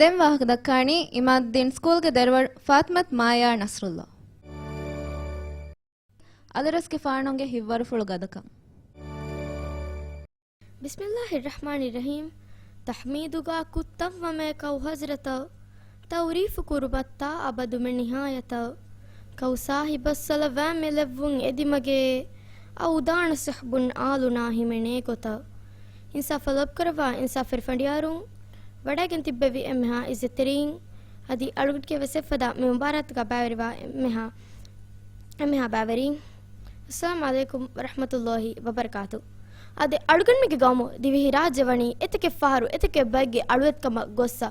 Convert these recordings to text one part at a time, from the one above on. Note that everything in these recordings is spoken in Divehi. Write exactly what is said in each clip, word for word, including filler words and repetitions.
ދެން ވާހަކަ ދައްކާނީ އިމާދުއްދީން ސްކޫލްގެ ދަރިވަރު ފާތިމަތު މާޔާ ނަސްރުއްލާ. އަލިރަސްގެފާނުގެ ހިތްވަރުފުޅު ގަދަކަން. ބިސްމިއްލާހިއްރަޙްމާނިއްރަޙީމް. ތަޙްމީދުގާ ކުއްތައްވަމޭ ކައު ޙަޟްރަތަށް، ތަޢުރީފު ކުރުމަށް ތާ އަބަދުމެ ނިހާޔަތަށް. ކައު ޞާޙިބަށް ޞަލަވާތް މި ލެއްވުން އެދިމަގޭ، އައުދާނަ ސަޙްބުން އާލުނާ ހިމެނޭ ގޮތަށް. އިންސާފަށް ލޯބިކުރައްވާ އިންސާފުވެރި ފަނޑިޔާރުން، ވަޑައިގެން ތިއްބެވި އެންމެހާ އިއްޒަތްތެރީން، އަދި އަޅުގަނޑުގެ ވެސް އެއްފަދަ މި މުބާރާތުގަ ބައިވެރިވާ އެންމެހާ، އެންމެހާ ބައިވެރީން، އައްސަލާމު ޢަލައިކުމް ވަރަޙްމަތުﷲ ވަބަރަކާތު. އަދި އަޅުގަނޑުމެންގެ ގައުމު ދިވެހި ރާއްޖެ ވަނީ އެތަކެއް ފަހަރު އެތަކެއް ބައެއްގެ އަޅުވެތިކަމަށް ގޮއްސަ.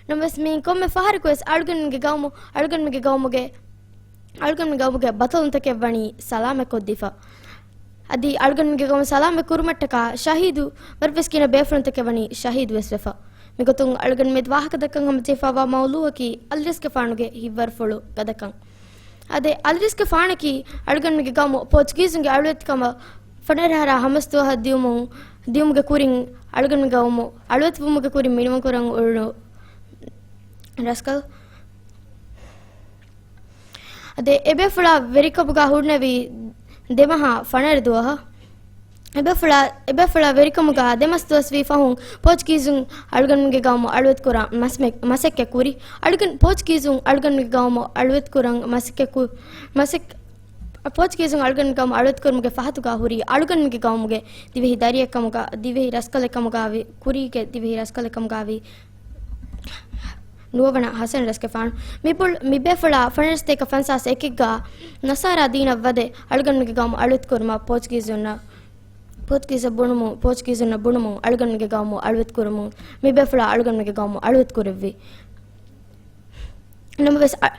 ނަމަވެސް މިއިން ކޮންމެ ފަހަރަކު ވެސް އަޅުގަނޑުމެންގެ ގައުމު، އަޅުގަނޑުމެންގެ ގައުމުގެ، އަޅުގަނޑުމެންގެ ގައުމުގެ ބަތަލުންތަކެއް ވަނީ ސަލާމަތް ކޮށްދީފަ. އަދި އަޅުގަނޑުމެންގެ ގައުމު ސަލާމަތް ކުރުމަށްޓަކާ ޝަހީދު ވަރަށްވެސް ގިނަ ބޭފުޅުންތަކެއް ވަނީ ޝަހީދު ވެސް ވެފަ. މިގޮތުން އަޅުގަނޑު މި ވާހަކަ ދައްކަން ހަމަޖެހިފައިވާ މައުޟޫއަކީ އަލިރަސްގެފާނުގެ ހިތްވަރުފުޅު ގަދަކަން. އަދި އަލިރަސްގެފާނަކީ އަޅުގަނޑުމެންގެ ގައުމު ޕޯޗުގީޒުންގެ އަޅުވެތިކަމަށް ފަނަރަ އަހަރާ ހަމަސް ދުވަހަށް ދިއުމުން، ދިއުމުގެ ކުރިން އަޅުގަނޑުމެން ގައުމު އަޅުވެތިވުމުގެ ކުރިން މިނިވަން ކުރަން އުޅުނު ރަސްކަލް. އަދި އެބޭފުޅާ ވެރިކަމުގަ ހުންނެވީ ދެމަހާ ފަނަރަ ދުވަހަށް. އެބޭފުޅާ، އެބޭފުޅާ ވެރިކަމުގަ ދެމަސް ދުވަސް ވީ ފަހުން ޕޯޗުގީޒުން އަޅުގަނޑުގެ ގައުމު އަޅުވެތިކުރާ މަސްމެ-، މަސައްކަތް ކުރި. އަޅުގަނޑު ޕޯޗުގީޒުން އަޅުގަނޑުގެ ގައުމު އަޅުވެތިކުރަން މަސައްކަތް ކު-، މަސައް-، ޕޯޗުގީޒުން އަޅުގަނޑުގެ ގައުމު އަޅުވެތިކުރުމުގެ ފަހަތުގަ ހުރީ އަޅުގަނޑުގެ ގައުމުގެ ދިވެހި ދަރިއެއް ކަމުގަ، ދިވެހި ރަސްކަލެއް ކަމުގަވި، ކުރީގެ ދިވެހި ރަސްކަލެއް ކަމުގަވި ނުވަވަނަ ހަސަން ރަސްގެފާނު. މި ބުޅ-، މި ބޭފުޅާ ފަނަރަސްތޭކަ ފަންސާސް އެކެއްގަ ނަޞާރާ ދީނަށް ވަދެ އަޅުގަނޑުގެ ގައުމު އަޅުވެތިކުރުމަށް ޕޯޗުގީޒުންނަށް، ޕޯޗުގީޒަށް ބުނުމުން، ޕޯޗުގީޒުންނަށް ބުނުމުން އަޅުގަނޑުގެ ގައުމު އަޅުވެތިކުރުމުން، މި ބޭފުޅާ އަޅުގަނޑުގެ ގައުމު އަޅުވެތިކުރެއްވި. ނަމަވެސް އަ-،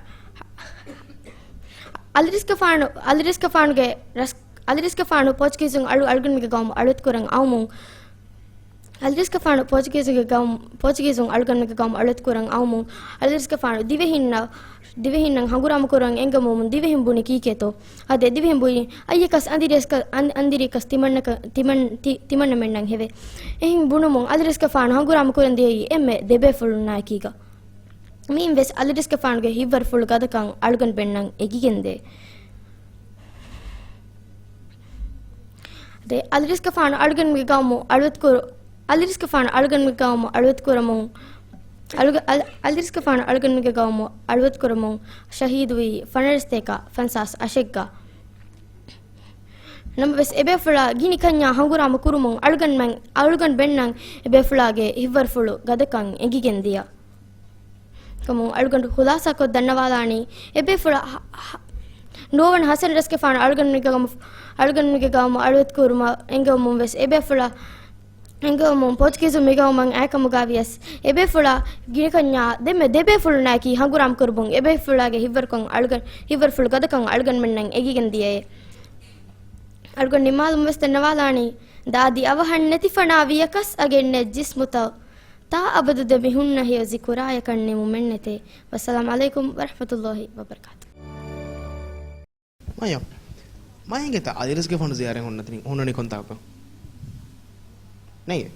އަލިރަސްގެފާނު، އަލިރަސްގެފާނުގެ ރަސް-، އަލިރަސްގެފާނު ޕޯޗުގީޒުން އަޅު-، އަޅުގަނޑުމެންގެ ގައުމު އަޅުވެތިކުރަން އައުމުން، އަލިރަސްގެފާނު ޕޯޗުގީޒުގެ ގައުމު، ޕޯޗުގީޒުން އަޅުގަނޑުމެންގެ ގައުމު އަޅުވެތިކުރަން އައުމުން، އަލިރަސްގެފާނު ދިވެހިންނަށް، ދިވެހިންނަށް ހަނގުރާމަ ކުރަން އެންގެމުމުން ދިވެހިން ބުނި ކީކޭތޯ؟ އާދެ، ދިވެހިން ބުނި އައްޔަކަސް އަނދިރިއަސް-، އަން-، އަނދިރިއަކަސް ތިމަންނަކަ-، ތިމަން-، ތި-، ތިމަންނަމެންނަށް ހެވެ. އެހެން ބުނުމުން އަލިރަސްގެފާނު ހަނގުރާމަ ކުރަން ދިޔައީ އެންމެ ދެބޭފުޅުންނާއެކީގަ. މިއިން ވެސް އަލިރަސްގެފާނުގެ ހިތްވަރުފުޅު ގަދަކަން އަޅުގަނޑުމެންނަށް އެނގިގެންދޭ. ދެ އަލިރަސްގެފާނު އަޅުގަނޑުމެންގެ ގައުމު އަޅުވެތިކުރު-، އަލިރަސްގެފާނު އަޅުގަނޑުމެންގެ ގައުމު އަޅުވެތިކުރަމުން، އަޅުގަ-، އަލި-، އަލިރަސްގެފާނު އަޅުގަނޑުމެންގެ ގައުމު އަޅުވެތިކުރަމުން ޝަހީދުވީ ފަނަރަސްތޭކަ ފަންސާސް އަށެއްގަ. ނަމަވެސް އެބޭފުޅާ ގިނިކަންޏާ ހަނގުރާމަ ކުރުމުން އަޅުގަނޑުމެން، އަޅުގަނޑުމެންނަށް އެބޭފުޅާގެ ހިތްވަރުފުޅު ގަދަކަން އެނގިގެން ދިޔަ. ކަމުން އަޅުގަނޑު ޚުލާސާކޮށް ދަންނަވާލާނީ، އެބޭފުޅާ ހަ-، ހަ-، ނުވަވަނަ ހަސަން ރަސްގެފާނު އަޅުގަނޑުމެންގެ ގައުމު، އަޅުގަނޑުމެންގެ ގައުމު އަޅުވެތިކުރުމަށް އެންގެވުމުން ވެސް އެބޭފުޅާ އެންގެވުމުން ޕޯޗުގީޒުން މިގައުމަށް އައިކަމުގަވިޔަސް، އެބޭފުޅާ ގިނަކަންޏާ ދެންމެ ދެބޭފުޅުންނާއެކީ ހަނގުރާމަ ކުރުމުން އެބޭފުޅާގެ ހިތްވަރުކަން އަޅުގަނޑު، ހިތްވަރުފުޅު ގަދަކަން އަޅުގަނޑުމެންނަށް އެނގިގެން ދިޔައޭ. އަޅުގަނޑު ނިމާލުމުން ވެސް ދަންނަވާލާނީ، ދާދި އަވަހަށް ނެތި ފަނާ ވިޔަކަސް އަގެއް ނެތް ޖިސްމުތައް، ތާ އަބަދު ދެމިހުންނަ ހެޔޮ ޒިކުރާޔަކަށް ނިމުމެއްނެތޭ. ވައްސަލާމު ޢަލައިކުމް ވަރަޙްމަތުﷲ ވަބަރަކާތު. މާޔާ، މާޔާގެ ތާ އަލިރަސްގެފާނު ޒިޔާރަތް ހުންނަތިން ހުންނަނީ ކޮންތާކު؟ ނެތް.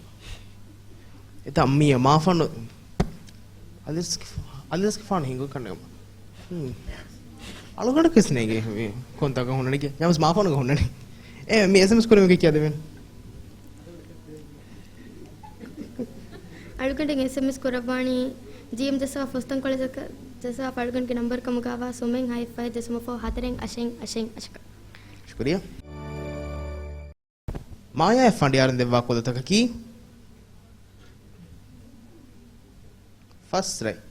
އެތާ މިޔަ މާފަންނު އަލިރަސްގެ-، އަލިރަސްގެފާނު ހިނގު ކަންނޭ. ހުން. އަޅުގަނޑަކަސް ނޭގެ ކޮންތާކު ހުންނަނީ ކިޔާ. ޔާމަސް މާފަންނުގަ ހުންނަނީ. އެ، މި އެސްއެމްއެސް ކުރީމަ ކިޔާދެވޭނެ. އަޅުގަނޑަށް އެސްއެމްއެސް ކުރައްވާނީ ޖީއެމް ޖައްސަވާ ފުސްތަންކޮޅަށް ޖައްސަވާ އަޅުގަނޑުގެ ނަންބަރު ކަމުގަވާ ސުމެއް ހަތް ފަހެއް ދެ ސުމަ ފޯ ހަތަރެއް އަށެއް އަށެއް އަށަކަށް. ޝުކުރިއްޔާ. މާޔާ ފަނޑިޔާރުން ދެއްވާ ކުލަތަކަކީ ފަސް ރަތް.